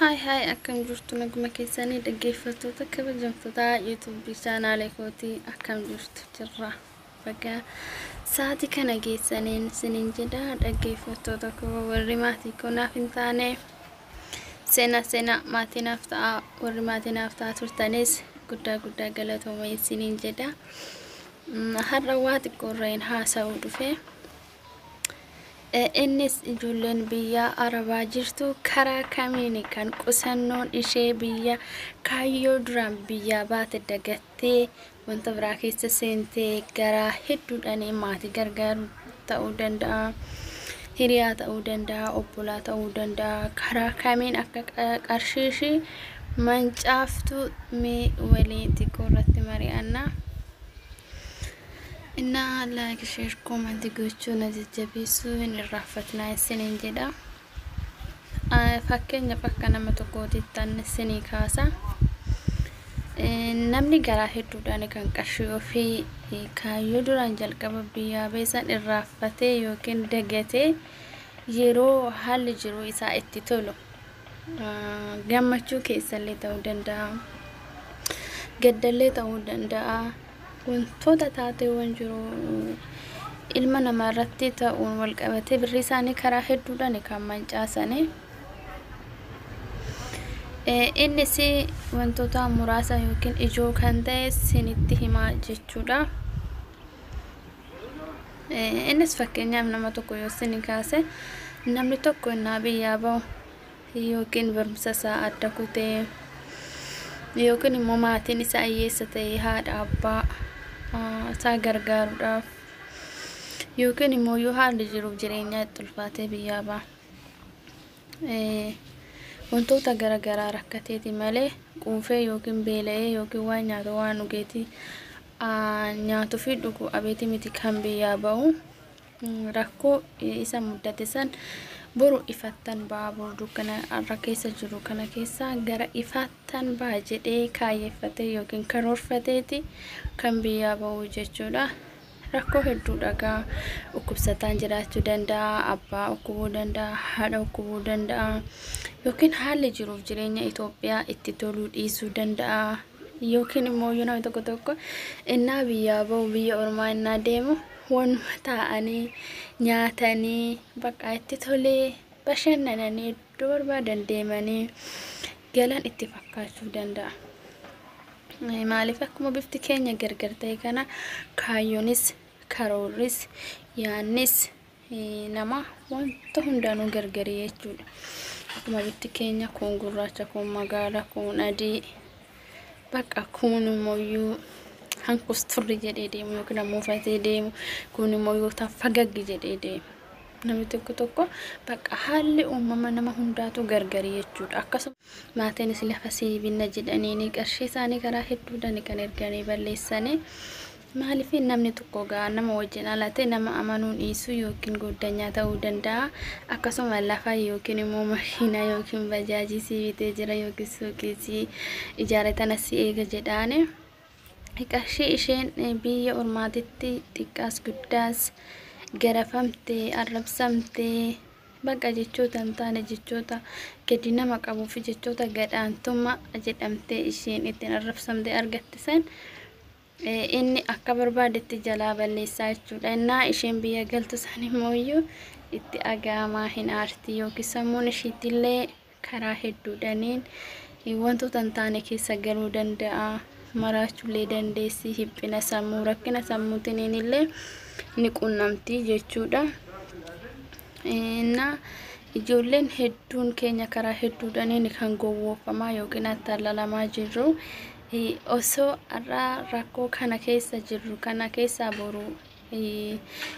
Hi hi, akkam jirtu? Naguma keessanii? Dhaggeeffattoota kabajamtoota YouTube chaanaalee kootii, akkam jirtu? Jirra. Baga sa'aatii kana geessaniin isiniin jedha. Dhaggeeffattoota koo, warri maatii koo naaf hin taane, seenaa seenaa maatii naaf ta'a. Warri maatii naaf ta'a turtanis guddaa guddaa galatooma isiniin jedha. Har'a waa xiqqoo irra hin haasa'uu dhufe. Innis ijoolleen biyya Arabaa jirtu karaa kamiin kan qusannoon ishee biyya kaayyoo duraan biyyaa baate dagattee wanta biraa keessa seentee, garaa hedduudhaan maatii gargaaru ta'uu danda'a, hiriyaa ta'uu danda'a, obbolaa ta'uu danda'a, karaa kamiin akka qarshii ishee mancaaftu mee waliin xiqqoo irratti mari'anna. Innaa like, share, comment gochuu na jajjabeessuu hin irraanfatinaa isiniin jedha. Fakkeenyaaf akka nama tokkootti isinii kaasa. Namni garaa hedduudhaan kan qarshii ofii kaayyoo duraan jalqaba biyyaa beesan irraanfatee yookiin dagatee, yeroo haalli jiruu isaa itti tolu, gammachuu keessallee ta'uu danda'a, gaddallee ta'uu danda'a. Wantoota taateewwan jiru ilma namaa irratti ta'uun wal qabatee birrii isaanii karaa hedduudhaan kan mancaasanii. Innis wantoota muraasa yookiin ijoo kan ta'e isinitti himaa jechuudha. Innis fakkeenyaaf nama tokko yoo isin kaase, namni tokko innaa biyyaa bahu yookiin barumsa isaa adda kutee yookiin immoo maatiin isaa hiyyeessa ta'ee haadha abbaa isaa gargaaruudhaaf yookiin immoo yoo haalli jiruuf jireenyaa itti ulfaatee biyyaa baha. Wantoota garaagaraa rakkateeti malee quufee yookiin beela'ee yookiin waan nyaatu waan dhugeeti nyaatuu fi dhugu abeeti miti kan biyyaa bahu. Rakkoo isa muddate san boru ifattan ba'a, boru dukkana har'a keessa jiru kana keessa gara ifattan ba'a jedhee kaayeffatee yookiin karoorfateeti kan biyyaa bahu jechuudha. Rakkoo hedduu dhagaa dhukkubsataan jiraachuu danda'a, abbaa dhukkubuu danda'a, haadha dhukkubuu danda'a, yookiin haalli jiruuf jireenya Itoophiyaa itti toluu dhiisuu danda'a. Yookiin immoo yoo namni tokko tokko innaa biyyaa bahu, biyya ormaa innaa deemu, wanuma taa'anii nyaatanii bakka itti tolee bashannananii iddoo barbaadan deemanii galan itti fakkaachuu danda'a. Maaliif? Akkuma bifti keenya gargar ta'e kana kaayyoonis, karoorris, yaannis nama wanta hundaanuu gargarii jechuudha. Akkuma bifti keenya kun gurraacha, kun magaala, kun adii, bakka kun immoo hankusturri jedhee deemu yookiin ammoo uffatee deemu, kun immoo yoo fagaggi jedhee deemu. Namni tokko tokko bakka haalli uumama nama hundaatu gargarii jechuudha. Akkasuma maatiinis lafa sii binna jedhanii qarshii isaanii karaa hedduudhaan kan erganii balleessanii. Maaliif? Namni tokko gaa nama wajjin alate nama amanuun dhiisuu yookiin goddanyaa ta'uu danda'a. Akkasuma lafa yookiin immoo makiinaa yookiin bajaajii sii bitee jira yookiin suuqii sii ijaare tana si eega jedhaani. Qarshii isheen biyya ormaatitti xiqqaas guddaas garafamtee, arrabsamtee, bakka jechoota hin taane, jechoota gadi nama qabuu fi jechoota gadhaantummaa jedhamtee isheen ittiin arrabsamtee argatte san inni akka barbaadetti jalaa balleessaa jechuudha. Innaa isheen biyya galtu san immoo itti agaamaa hin aarti yookiin sammuun ishiitillee karaa hedduudhaniin wantoota hin taane keessa galuu danda'a. Maraachuullee dandeessi, dhiphina sammuu, rakkina sammuutiin illee ni qunnamti jechuudha. Innaa ijoolleen hedduun keenya karaa hedduudhaan kan gowwoofamaa yookiin attaalalamaa jirru, osoo har'a rakkoo kana keessa jirru kana keessaa boru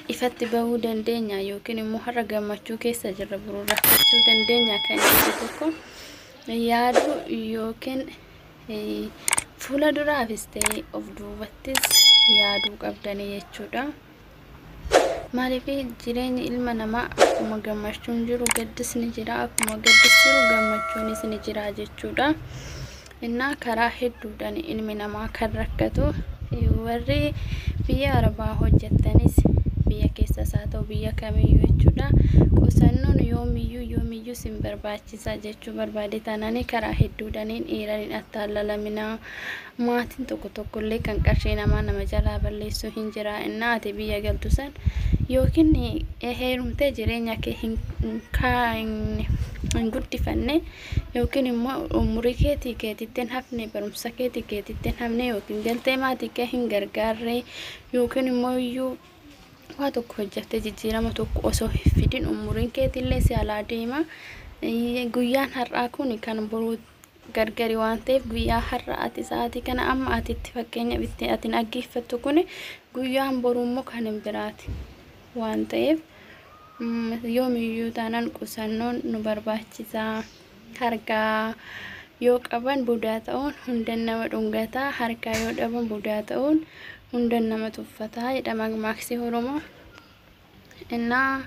ifatti bahuu dandeenya yookiin immoo har'a gammachuu keessa jirra, boru rakkachuu dandeenya kan jedhu tokko yaadu yookiin fuula duraafis ta'e of duubattis yaaduu qabdanii jechuudha. Maaliif? Jireenyi ilma namaa akkuma gammachuun jiru gaddis ni jira, akkuma gaddis jiru gammachuunis ni jira jechuudha. Innaa karaa hedduudhaan ilmi namaa kan rakkatu, warri biyya arabaa hojjettanis, Biyya keessas haa ta'u biyya kamiyyuu jechuudha. Qusannoon yoomiyyuu sin barbaachisa jechuu barbaade. Taanaan karaa hedduudhaaniin dhiiraniin attaalalaminaa. Maatiin tokko tokkollee kan qarshii namaa nama jalaa balleessuu hin jira. Innaa ati biyya galtu san yookiin heerumtee jireenya kee hin guddifanne, yookiin immoo umurii keetii keetitti hin hafne, barumsa keetii keetitti hin hafne, yookiin galtee maatii kee hin gargaarre, yookiin immoo iyyuu waa tokko hojjettee jijjiirama tokko osoo hin fidin umuriin keetillee si alaa deema. Guyyaan har'aa kun kan boruu gargari waan ta'eef, guyyaa har'a ati sa'aatii kana amma ati itti fakkeenya itti ati dhaggeeffattu kun guyyaan boruu immoo kan hin biraati waan ta'eef, yoomiyyuu taanaan qusannoon nu barbaachisaa. Harkaa yoo qaban budaa ta'uun hundan nama dhungataa, harkaa yoo dhaban budaa ta'uun hundan nama tuffataa jedhama maaksii Oromoo. Innaa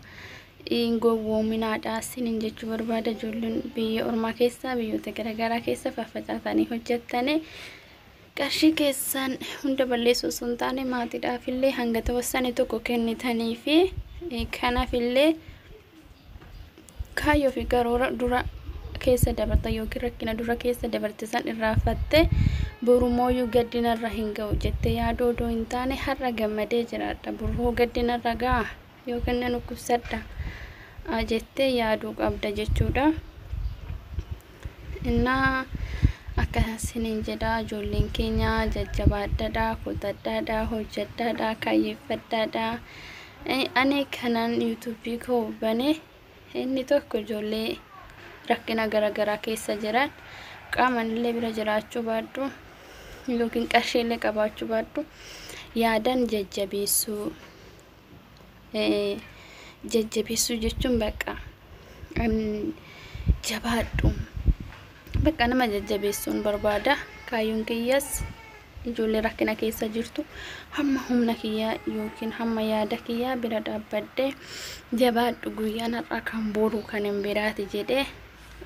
gowwoominaadha isiniin jechuu barbaada. Ijoolleen biyya ormaa keessa, biyyoota garaagaraa keessa faffacaatanii hojjettanii qarshii keessan hunda balleessuu osoo hin taane, maatiidhaaf illee hanga tawassanii tokko kennitanii fi kanaaf illee kaayyoo fi karoora dura keessa dabarta yookiin rakkina dura keessa dabarte san irraanfatte, borumooyyuu gaddinarra hin ga'u jettee yaaduu odoo hin taane, har'a gammadee jiraadha, boruu gaddinarra ga'a yookiin nan dhukkubsadha jettee yaaduu qabda jechuudha. Innaa akkasiniin jedha, ijoolleen keenya jajjabaadhaadha, kutadhaadha, hojjedhaadha, kaayyeeffadhaadha. Ani kanan yuutuubii koo bane inni tokko ijoollee rakkina garaagaraa keessa jiran qaaman illee bira jiraachuu baadhu yookiin qarshii illee qabaachuu baadhu, yaadan jajjabeessuu. Jajjabeessuu jechuun bakka jabaadhu, bakka nama jajjabeessuun barbaada. Kaayyoon kiyyas ijoollee rakkina keessa jirtu hamma humna kiyyaa yookiin hamma yaada kiyyaa bira dhaabbadhee, jabaadhu, guyyaan har'aa kan boru kan hin biraati jedhee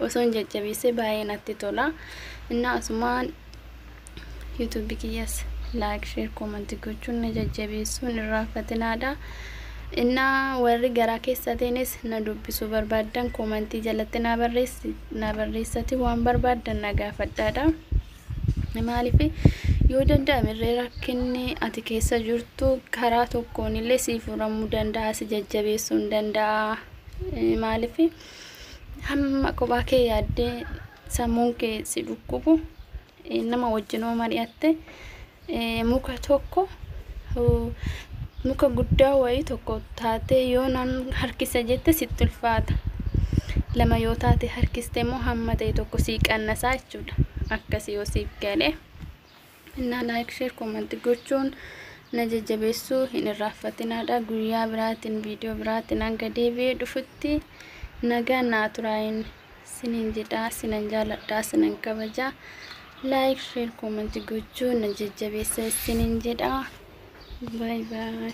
osoo hin jajjabeessee baay'ee natti tola. Innaa asumaan yuutuubii kiyyas like, share, comment gochuun na jajjabeessuun irraanfatinaadha. Innaa warri garaa keessatiinis na dubbisuu barbaaddan koomantii jalatti na barreessati, waan barbaaddan na gaafadhaadha. Maaliif, yoo danda'ame illee rakkinni ati keessa jirtu karaa tokkoon illee si furamuu danda'a, si jajjabeessuu hin danda'a. Maaliif, hamma kophaa kee yaaddee sammuun kee si dhukkubu, nama wajjin yoo mari'atte, muka tokko, muka guddaa wayii tokko taatee yoo nan harkisa jette sitti ulfaata. Lama yoo taate harkiste immoo hamma ta'e tokko sii qannasaa jechuudha. Akkasii yoo siif galee. Innaa like, share, comment gochuun na jajjabeessuu hin irraanfatinaadha. Guyyaa biraatiin, viidiyoo biraatiin hanga deebi'ee dhufutti nagaan naa turaayin sinin jedhaa. Sinan jaaladhaa, sinan kabajaa. Like, share, comment gochuun na jajjabeessa sinin jedhaa. Bye bye.